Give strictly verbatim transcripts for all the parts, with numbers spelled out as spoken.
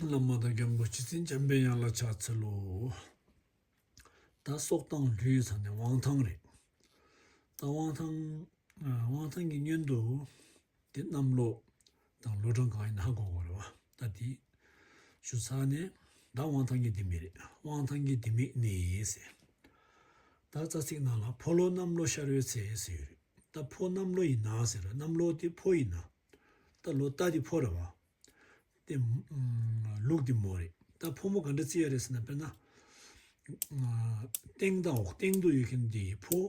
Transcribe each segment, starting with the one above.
བླ་མ་དང་མགོན་པོ་སྤྱི་ཚེ་འཇམ་པའི་དབྱངས་ལ་ཕྱག་འཚལ་ལོ། ད་སྲོག་དང་ལུས་ཚང་ནས་དབང་ཐང་རེད། ད་དབང་ཐང་ཨ་དབང་ཐང་གི་སྔོན་དུ་དེ་གནམ་ལོ་དང་ལོ་གྲངས་གང་ཡིན་ཧ་གོ་དགོས་རེད་བ། ད་དེ་ཞུ་ཚར་ནས་ད་དབང་ཐང་གི་ལྡེ་མིག་རེད། དབང་ཐང་གི་ལྡེ་མིག་ནི་ཟེར། ད་རྩ་ཚིག་ནང་ལ་ཕོ་ལོ་གནམ་ལོ་ཤར་བའི་ཚེ་ཟེར་ཡོད་རེད། ད་ཕོ་གནམ་ལོ་ཡིན་ན་ཟེར་ར། གནམ་ལོ་དེ་ཕོ་ཡིན་ན། ད་ལོ་རྟ་དེ་ཕོ་རེད་བ། དེ་ཨམ་ལུག་དེ་མོ་རེད། ད་ཕོ་མོ་ག་འདྲ་བརྩི་ཡ་རེད་ཟེར་ན། དཔེར་ན་ཨ་སྟེང་དང་འོག། སྟེང་དུ་ཡོད་མཁན་དེ་ཕོ།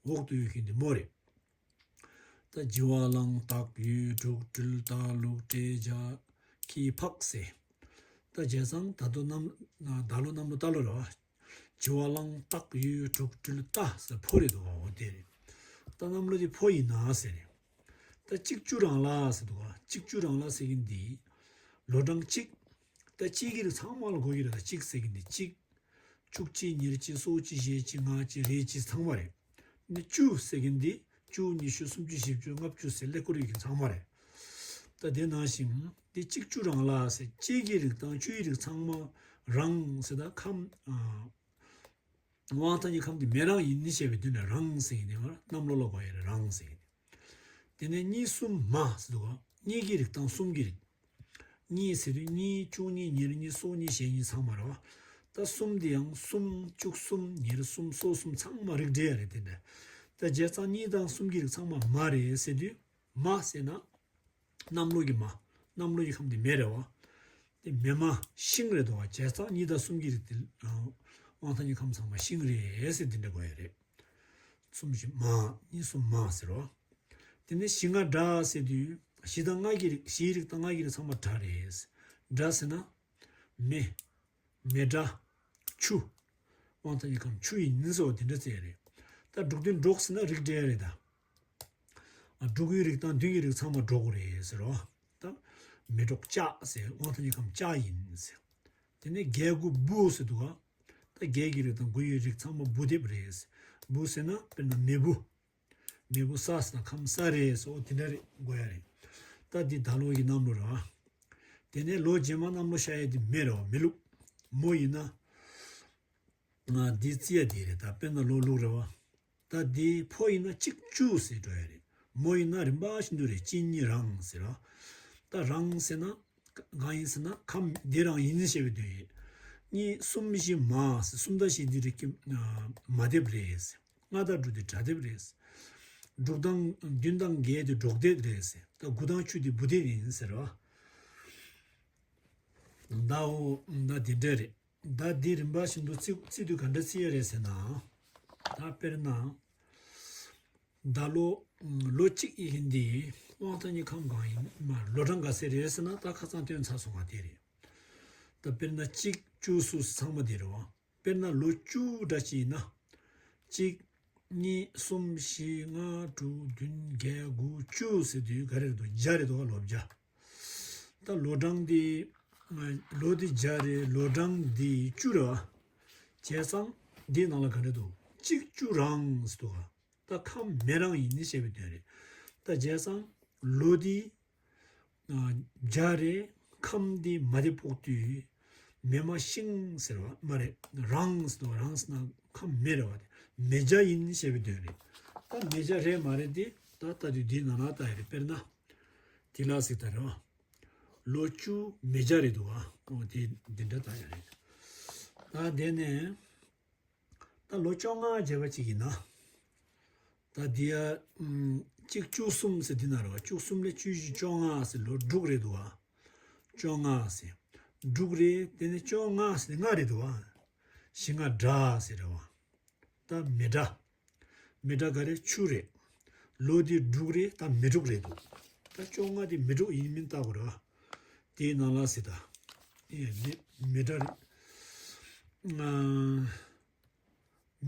འོག་ཏུ་ཡོད་མཁན་དེ་མོ་རེད། ད་བྱི་བ་གླང་སྟག་ཡོས་འབྲུག་སྦྲུལ་རྟ་ལུག་སྤྲེལ་བྱ་ཁྱི་ཕག་ཟེར། ད་བྱས་ཙང་ད་ལྟོ་གནམ་ད་ལོ་གནམ་ལོ་རྟ་ལོ་རེད་བ། བྱི་བ་གླང་སྟག་ཡོས་འབྲུག་སྦྲུལ་རྟ་ཟེར་ཕོ་རེད་འདུག་ག་འོ་དེ་རེད། ད་གནམ་ལོ་དེ་ཕོ་ཡིན་ན་ཟེར་རེད། ད་གཅིག་བཅུ་རང་ལ་ཟེར་འདུག་ག་གཅིག་བཅུ་རང་ལ་ཟེར་གིན་འདི་ལོ་གྲངས་གཅིག། ད་གཅིག་གི་རིགས་ཚང་མ་ལ་གོ་གི་རེད། ད་གཅིག་ཟེར་གིན་འདི་གཅིག་བཅུ་གཅིག་ཉེར་གཅིག་སོ་གཅིག་བཞི་གཅིག་ལྔ་གཅིག་རེ་གཅིག་ཚང་མ་རེད། ནི་བཅུ་ཟེར་གིན་འདི་བཅུ་ཉི་ཤུ་སུམ་ཅུ་བཞི་བཅུ་ལྔ་བཅུ་ཟེར་ཀླད་ཀོར་ཡོད་མཁན་ཚང་མ་རེད། ད་དེ་ནང་བཞིན་འདི་གཅིག་བཅུ་རང་ལ་ཟེར། གཅིག་གི་རིགས་དང་བཅུ་ཡི་རིགས་ཚང་མ་རང་ཟེར། ད་ཁམས་ཨ་དབང་ཐང་གི་ཁམས་དེ་མེ་རང་ཡིན་ཞེས་པའི་དོན་ནས་རང་ཟེར་གིན་འདི་མར་གནམ་ལོ་ལ་གོ་ཡ་རེད། རང་ཟེར་གིན་འདི། དེ་ནས་གཉིས་གསུམ་མ་ཟེར་འདུག་ག་གཉིས་ཀྱི་རིགས་དང་གསུམ་གྱི་རིགས། གཉིས་ཟེར་དུས་གཉིས་བཅུ་གཉིས་ཉེར་གཉིས་སོ་གཉིས་ཞེ་གཉིས་ཚང་མ་རེད་བ། ད་གསུམ་དེ་ཡང་གསུམ་བཅུ་གསུམ་ཉེར་གསུམ་སོ་གསུམ་ཚང་མ་རིགས་འགྲེ་ཡ་རེད། དེ་འདྲ། ད་བྱས་ཙང་གཉིས་དང་གསུམ་གྱི་རིགས་ཚང་མ་མ་རེད་ཟེར་དུས། མ་ཟེར་ན་གནམ་ལོ་གི་མ། གནམ་ལོ་གི་ཁམས་དེ་མེ་རེད་བ། དེ་མེ་མ་ཤིང་རེད་འདུག་བ། བྱས་ཙང་གཉིས་དང་གསུམ་གྱི་རིགས་དེ་དབང་ཐང་གི་ཁམས་ཚང་མ་ཤིང་རེད་ཟེར་འདི་འདྲ་གོ་ཡ་རེད། གསུམ་བཞི་མ། གཉིས་གསུམ་མ་ཟེར་རོ། དེ་ནས་བཞི་ལྔ་དགྲ་ཟེར་དུས་བཞི་དང་ལྔ་གི་རིགས། བཞིའི་རིགས་དང་ལྔ་གི་རིགས་ཚང་མ་དགྲ་རེད། དགྲ་ཟེར་ན་མེ། མེ་དགྲ། ཆུ། དབང་ཐང་གི་ཁམས་ཆུ་ཡིན་ཟེར་བ་དེ་འདྲ་བརྩི་ཡ་རེད། ད་འབྲུག་སྡེ་འབྲོག་ཟེར་ན་རིགས་འགྲེ་ཡ་རེད་ད། ཨ་འབྲུག་གི་རིགས་དང་བདུད་ཀྱི་རིགས་ཚང་མ་འབྲོག་རེད་ཟེར་རོ། ད་མེ་འབྲོག་ལྕགས་ཟེར། དབང་ཐང་གི་ཁམས་ལྕགས་ཡིན་ཟེར། དེ་ནས་རྒྱལ་དགུ་འབུ་ཟེར་འདུག་ག་ད་རྒྱལ་གྱི་རིགས་དང་དགུ་ཡི་རིགས་ཚང་མ་འབུ་སྡེབ་རེད། འབུ་ཟེར་ན་དཔེར་ན་མེ་འབུ། མེ་འབུ་ས་ཟེར་ན་ཁམས་ས་རེད་ཟེར། འོ་དེ་འདྲ་རེད་གོ་ཡ་རེད། ད་འདི་ད་ལོ་ཡི་གནམ་ལོ་རེད་བ། དེ་ནས་ལོ་རྗེས་མ་གནམ་ལོ་ཤར་ཡ་དེ་མེ་རེད་བ། མེ་ལུག་མོ་ཡིན་ན། ང་འདི་བརྩི་ཡ་འདི་རེད། ད་དཔེར་ན་ལོ་ལུག་རེད་བ། ད་འདི་ཕོ་ཡིན་ན་གཅིག་བཅུ་ཟེར་འགྲོ་ཡ་རེད། མོ་ཡིན་ན་རིམ་པ་བཞིན་དུ་རེད། གཅིག་གཉིས་རང་ཟེར་ར། ད་རང་ཟེར་ན་གང་ཡིན་ཟེར་ན་ཁམས་འདི་རང་ཡིན་ཞེས་པའི་དོན་ཡིན། གཉིས་གསུམ་བཞི་མ་ཟེར། གསུམ་དང་བཞི་འདི་རིགས་ཀྱི་མ་སྡེབ་རེད་ཟེར། ལྔ་དང་དྲུག་འདི་དགྲ་སྡེབ་རེད་ཟེར། དྲུག་དང་བདུན་དང་བརྒྱད་འདི་འབྲོག་སྡེབ་རེད་ཟེར། ད་དགུ་དང་བཅུ་འདི་འབུ་སྡེབ་ཡིན་ཟེར་ར། ད་འོ་ད་འདི་འདྲ་རེད། ད་འདི་རིམ་པ་བཞིན་དུ་བརྩི་བརྩི་དུས་ག་འདྲ་བརྩི་ཡ་རེད་ཟེར་ན། ད་དཔེར་ན། ད་ལོ་ལོ་གཅིག་ཡིན་འདི་དབང་ཐང་གི་ཁམས་གང་ཡིན་མ། ལོ་གྲངས་ག་ཚད་རེད་ཟེར་ན། ད་ཁ་སང་སྟོན་ཚར་སོང་བ་དེ་རེད། ད་དཔེར་ན་གཅིག་བཅུ་སུ་ཚང་མ་དེ་རེད་བ། དཔེར་ན་ལོ་བཅུ་འདྲ་ཅིག་ཡིན་ན། གཅིག་གཉིས། གསུམ། བཞི། ལྔ། དྲུག་བདུན། བརྒྱད། དགུ། བཅུ་ཟེར་དུས་ག་རེ་རེད་འདུག་བརྒྱ་རེད་འདུག་ལོ་བརྒྱ། ད་ལོ་གྲངས་འདི། ལོ་འདི་བརྒྱ་རེད། ལོ་གྲངས་འདི་བཅུ་རེད་བ། བྱས་ཙང་འདིའི་ནང་ལ་ག་རེ་འདུག་གཅིག་བཅུ་རང་ཟེར་འདུག་ག་ད་ཁམས་མེ་རང་ཡིན་ཞེས་པའི་དོན་རེད། ད་བྱས་ཙང་ལོ་འདི་བརྒྱ་རེད། ཁམས་འདི་མ་དེ་ཕོག་དུས་མེ་མ་ཤིང་ཟེར་བ་མ་རེད། རང་ཟེར་བ། རང་ཟེར་ན་ཁམས་མེ་རེད་བ། དེ་མེ་བརྒྱ་ཡིན་ཞེས་པའི་དོན་རེད། ད་མེ་བརྒྱ་རེད་མ་རེད་དེ་ད་ལྟ་དུས་འདི་ནང་ལ་ལྟ་ཡ་རེད། དཔེར་ན་དེ་ལ་ཟིག་ད་རེད་བ། ལོ་བཅུ་མེ་བརྒྱ་རེད་འདུག་བ། འོ་དེ་འདི་འདྲ་ལྟ་ཡ་རེད། ད་དེ་ནས། ད་ལོ་བཅོ་ལྔ་བྱས་པ་ཅིག་ཡིན་ན། ད་འདི་ཡ་ཨམ་གཅིག་བཅུ་གསུམ་ཟེར་འདི་ན་རེད་བ། བཅུ་གསུམ་ལས་བཅུ་བཞི་བཅོ་ལྔ་ཟེར་ལོ་དྲུག་རེད་འདུག་བ། བཅོ་ལྔ་ཟེར། དྲུག་རེད། དེ་ནས་བཅོ་ལྔ་ཟེར་ལྔ་རེད་འདུག་བ། བཞི་ལྔ་དགྲ་ཟེར་རེད་བ། ད་མེ་དགྲ། མེ་དགྲ་ག་རེ་ཆུ་རེད། ལོ་འདི་དྲུག་རེད། ད་མེ་དྲུག་རེད་འདུག་ད་བཅོ་ལྔ་འདི་མེ་དྲུག་ཡིན་མིན་བལྟ་དགོས་རེད་བ། དེའི་ནང་ལ་ཟེར་ད། ཨེ་འདི་མེ་དགྲ་རེད། ཨ།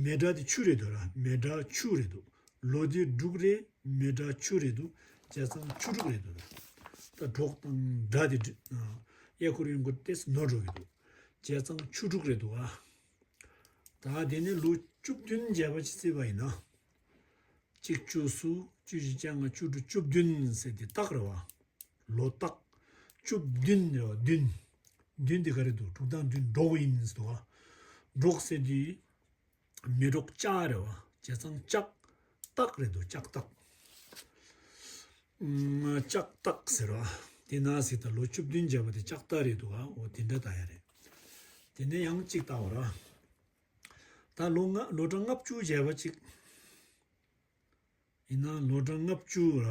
མེ་དགྲ་དེ་ཆུ་རེད་འདུག་ར། མེ་དགྲ་ཆུ་རེད་འདུག་ལོ་དེ་འབྲུག་རེད། མེ་དགྲ་ཆུ་རེད་འདུག་བྱས་ཙང་ཆུ་འབྲུག་རེད་འདུག་ར། ད་འབྲོག་དང་དགྲ་དེ་འདྲ། ཨ། གཡས་འཁོར་གཡོན་འཁོར་ཏེས་ནོར་འགྲོ་གི་འདུག་བྱས་ཙང་ཆུ་འབྲུག་རེད་འདུག་ཨ། ད་དེ་ནས་ལོ་བཅུ་བདུན་བྱས་པ་ཅིག་བརྩིས་པ་ཡིན་ན། གཅིག་བཅུ་གསུམ། བཅུ་བཞི། བཅོ་ལྔ། བཅུ་དྲུག་བཅུ་བདུན་ཟེར་དེ་སྟག་རེད་བ། ལོ་སྟག་བཅུ་བདུན་རེད་བ། བདུན། བདུན་དེ་ག་རེ་འདུག་དྲུག་དང་བདུན་འབྲོག་ཡིན་ཟེར་འདུག་བ། འབྲོག་ཟེར་དུས་མེ་འབྲོག་ལྕགས་རེད་བ། བྱས་ཙང་ལྕགས་སྟག་རེད་འདུག་ལྕགས་སྟག་ལྕགས་སྟག་ཟེར་བ། དེ་ན་ཟེར་ད་ལོ་བཅུ་བདུན་བྱས་པ་དེ་ལྕགས་སྟག་རེད་འདུག་བ། འོ་དེ་འདྲ་ད་ཡ་རེད། དེ་ནས་ཡང་གཅིག་ལྟ་བ་ར། ད་ལོ་ལྔ་ལོ་གྲངས་ལྔ་བཅུ་བྱས་པ་གཅིག་ཡིན་ན་ལོ་གྲངས་ལྔ་བཅུ་ར།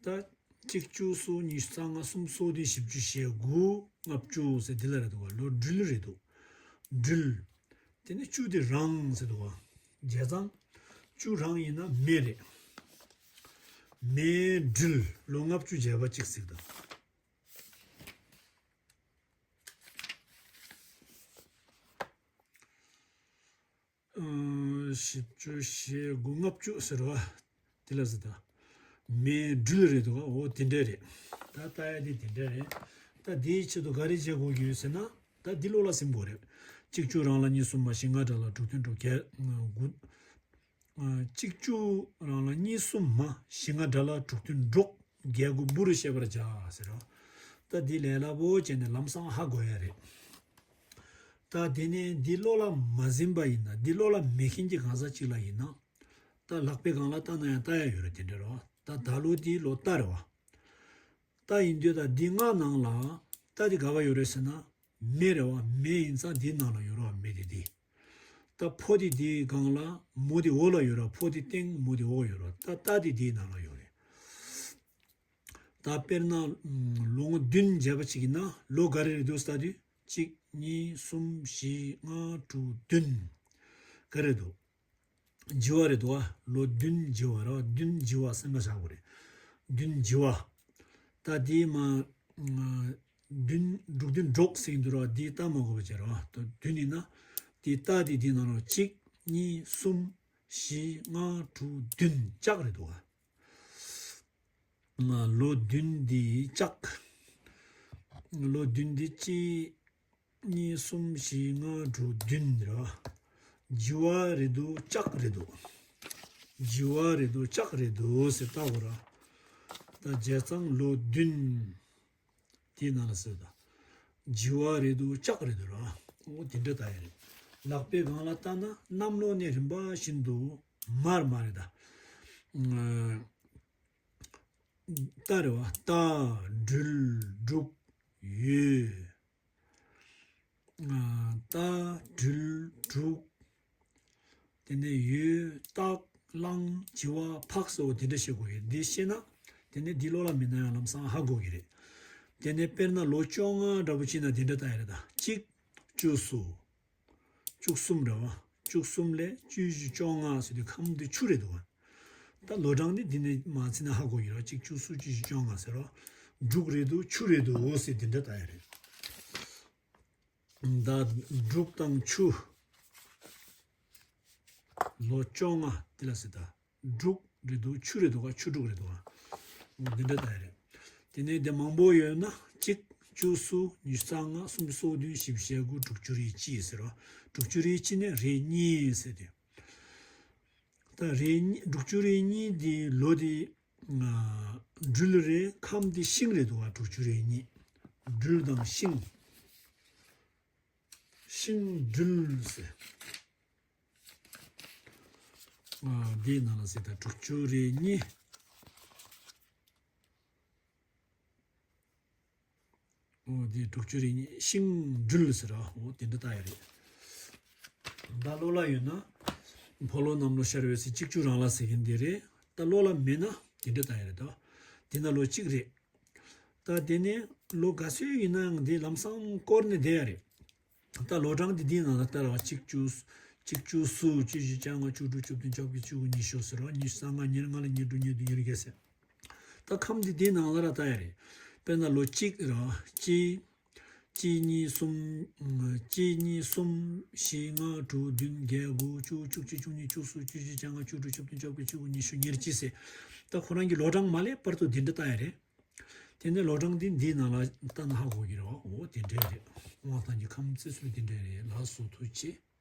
ད་གཅིག་གཅིག་གསུམ་གཉིས་གསུམ་རྩ་ལྔ་གསུམ་གསུམ་བདུན་བཞི་བཅུ་ཞེ་དགུ་ལྔ་བཅུ་ཟེར་འདི་ལ་རེད་འདུག་བ། ལོ་སྦྲུལ་རེད་འདུག་སྦྲུལ། དེ་ནས་བཅུ་དེ་རང་ཟེར་འདུག་བ། བྱས་ཙང་བཅུ་རང་ཡིན་ན་མེ་རེད། མེ་སྦྲུལ་ལོ་ལྔ་བཅུ་བྱས་པ་གཅིག་ཟེར་འདུག་བཞི་བཅུ་ཞེ་དགུ་ལྔ་བཅུ་ཟེར་བ། དེ་ལ་ཟེར་ད། མེ་སྦྲུལ་རེད་འདུག་ག་འོ་དེ་འདྲ་རེད། ད་ལྟ་ཡ་དེ་དེ་འདྲ་རེད། ད་དེའི་ཆེད་དུ་ག་རེ་བྱེད་དགོས་ཀྱི་ཡོད་ཟེར་ན། ད་འདི་ལོ་ལ་ཟིན་དགོས་རེད། གཅིག་བཅུ་རང་ལ་གཉིས་གསུམ་མ་བཞི་ལྔ་དགྲ་ལ་དྲུག་བདུན་དྲུག་བརྒྱད་དགུ། གཅིག་བཅུ་རང་ལ་གཉིས་གསུམ་མ་བཞི་ལྔ་དགྲ་ལ་དྲུག་བདུན་དྲུག་བརྒྱད་དགུ་འབུ་རུ་ཤེས་པར་བྱ་ཟེར་རོ། ད་འདི་ལས་སླ་པོ་བྱས་ནས་ལམ་སང་ཧ་གོ་ཡ་རེད། ད་དེ་ནས་འདི་བློ་ལ་མ་ཟིན་པ་ཡིན་ན། འདི་བློ་ལ་མེད་མཁན་གྱི་གང་ཟག་ཅིག་ལ་ཡིན་ན། ད་ལག་པའི་སྒང་ལ་ལྟ་ན་ཡང་ལྟ་ཡ་ཡོད་རེད་དེ་འདྲ་རོ། ད་ད་ལོ་འདི་ལོ་རྟ་རེད་བ། རྟ་ཡིན་དུས་ད་འདི་ལྔ་ནང་ལ་རྟ་འདི་ག་བ་ཡོད་རེད་ཟེར་ན། མེ་རེད་བ། མེ་ཡིན་ཙང་འདིའི་ནང་ལ་ཡོད་རེད་བ། མེ་དེ་འདི། ད་ཕོ་དེ་འདིའི་སྒང་ལ་མོ་དེ་འོག་ལ་ཡོད་རེད་བ། ཕོ་དེ་སྟེང་མོ་དེ་འོག་ཡོད་རེད་བ། ད་རྟ་དེ་འདིའི་ནང་ལ་ཡོད་རེད། ད་དཔེར་ན་ལོ་ངོ་བདུན་བྱས་པ་ཅིག་ཡིན་ན་ལོ་ག་རེ་རེད་འདུག་ལྟ་དུས་གཅིག་གཉིས་གསུམ་བཞི་ལྔ་དྲུག་བདུན། ག་རེ་འདུག་བྱི་བ་རེད་འདུག་བ། ལོ་བདུན་བྱི་བ་ར། བདུན་བྱི་བ་སེམས་པ་བཞག་དགོས་རེད། བདུན་བྱི་བ། ད་དེའི་མ་བདུན་དྲུག་བདུན་འབྲོག་ཟེར་གྱི་འདུག་ར། དེའི་རྟ་མ་གོ་བ་བྱས་ར། ད་བདུན་ཡིན་ན་དེའི་རྟ་དེ་དེའི་ནང་ལ་གཅིག་གཉིས་གསུམ་བཞི་ལྔ་དྲུག་བདུན་ལྕགས་རེད་འདུག་བ། ལོ་བདུན་འདི་ལྕགས། ལོ་བདུན་འདི་གཅིག་གཉིས་གསུམ་བཞི་ལྔ་དྲུག་བདུན་རེད་བ། བྱི་བ་རེད་འདུག་ལྕགས་རེད་འདུག་བྱི་བ་རེད་འདུག་ལྕགས་རེད་འདུག་ཟེར་ལྟ་དགོས་ར། ད་བྱས་ཙང་ལོ་བདུན་དེའི་ནང་ལ་ཟེར་ད། བྱི་བ་རེད་འདུག་ལྕགས་རེད་འདུག་ར། འོ་དེ་འདྲ་ད་ཡ་རེད། ལག་པའི་སྒང་ལ་ལྟ་ན་གནམ་ལོ་ནས་རིམ་པ་བཞིན་དུ་མར་མར་རེད་ད། རྟ་རེད་བ། རྟ། སྦྲུལ། འབྲུག་ཡོས། རྟ། སྦྲུལ། འབྲུག་དེ་ནས་ཡོས། སྟག་གླང་། བྱི་བ། ཕག་སོགས་དེ་འདྲ་ཤེས་དགོས་ཡོད། འདི་ཤེས་ན་དེ་ནས་འདི་ལོ་ལ་མིན་ན་ཡང་ལམ་སང་ཧ་གོ་གི་རེད། དེ་ནས་དཔེར་ན་ལོ་བཅོ་ལྔ་འདྲ་པོ་ཅིག་ན་དེ་འདྲ་ལྟ་ཡ་རེད་ད། གཅིག་བཅུ་གསུམ། བཅུ་གསུམ་རེད་བ། བཅུ་གསུམ་ལས་བཅུ་བཞི། བཅོ་ལྔ་ཟེར་དུས་ཁམས་འདི་ཆུ་རེད་འདུག་བ། ད་ལོ་གྲངས་འདི་འདི་ནས་མ་ཚིག་ན་ཧ་གོ་གི་རེད་བ། གཅིག་བཅུ་གསུམ། བཅུ་བཞི། བཅོ་ལྔ་ཟེར་བ། འབྲུག་རེད་འདུག་ཆུ་རེད་འདུག་འོ་ཟེར་འདི་འདྲ་ལྟ་ཡ་རེད། ད་འབྲུག་དང་ཆུ། ལོ་བཅོ་ལྔ་དེ་ལ་ཟེར་ད། འབྲུག་རེད་འདུག་ཆུ་རེད་འདུག་ག་ཆུ་འབྲུག་རེད་འདུག་ག་འོ་འདི་འདྲ་ལྟ་ཡ་རེད། དེ་ནས་དེ་མང་པོ་ཡོད་ན་གཅིག་བཅུ་གསུམ། ཉི་ཤུ་རྩ་ལྔ། གསུམ་བཅུ་སོ་བདུན། བཞི་བཅུ་ཞེ་དགུ། དྲུག་ཅུ་རེ་གཅིག་ཟེར་བ། དྲུག་ཅུ་རེ་གཅིག་ནས་རེ་གཉིས་ཟེར་དུས། ད་རེ་གཉིས། དྲུག་ཅུ་རེ་གཉིས་དེ་ལོ་དེ། སྦྲུལ་རེད། ཁམས་དེ་ཤིང་རེད་འདུག་བ། དྲུག་ཅུ་རེ་གཉིས། སྦྲུལ་དང་ཤིང་། ཤིང་སྦྲུལ་ཟེར། འདིའི་ནང་ལ་ཟེར་ད། དྲུག་ཅུ་རེ་གཉིས། འོ་དེ་དྲུག་ཅུ་རེ་གཉིས། ཤིང་སྦྲུལ་ཟེར་ར། འོ་དེ་འདྲ་ལྟ་ཡ་རེད། ད་བློ་ལ་ཡོད་ན་ཕོ་ལོ་གནམ་ལོ་ཤར་བའི་ཚེ་གཅིག་བཅུ་རང་ལ་ཟེར་མཁན་དེ་རེད། ད་བློ་ལ་མེད་ན་དེ་འདྲ་ལྟ་ཡ་རེད་ད། དེ་ན་ལོ་གཅིག་རེད། ད་དེ་ནས་ལོ་ག་ཚོད་ཡིན་ན་ཡང་དེ་ལམ་སང་བསྐོར་ནས་བསྡད་ཡ་རེད། ད་ལོ་གྲངས་དེ་འདིའི་ནང་ལ་ལྟ་ར་བ། གཅིག་བཅུ། གཅིག་བཅུ་གསུམ། བཅུ་བཞི། བཅོ་ལྔ། བཅུ་དྲུག། བཅུ་བདུན། བཅོ་བརྒྱད། བཅུ་དགུ། ཉི་ཤུ་ཟེར་བ། ཉི་ཤུ་རྩ་ལྔ། ཉེར་ལྔ་ལ་ཉེར་དྲུག། ཉེར་བདུན། ཉེར་བརྒྱད་ཟེར། ད་ཁམས་འདི་འདིའི་ནང་ལ་ར་ལྟ་ཡ་རེད། དཔེར་ན་ལོ་གཅིག་ར། གཅིག་གཅིག་གཉིས་གསུམ། གཅིག་གཉིས་གསུམ། བཞི་ལྔ་དྲུག་བདུན་བརྒྱད་དགུ་བཅུ། བཅུ་གཅིག་བཅུ་གཉིས། བཅུ་གསུམ། བཅུ་བཞི། བཅོ་ལྔ། བཅུ་དྲུག། བཅུ་བདུན། བཅོ་བརྒྱད། བཅུ་དགུ། ཉི་ཤུ། ཉེར་གཅིག་ཟེར། ད་ཁོ་རང་གི་ལོ་གྲངས་མ་སླེབས་བར་དུ་འདི་འདྲ་ལྟ་ཡ་རེད། དེ་ནས་ལོ་གྲངས་འདི་འདིའི་ནང་ལ་ལྟ་ན་ཧ་གོ་གི་རེད་བ། འོ་དེ་འདྲ་རེད། དབང་ཐང་གི་ཁམས་བརྩི་སྲོལ་འདི་འདྲ་རེད། ལགས་སོ། ཐུགས་རྗེ་ཆེ།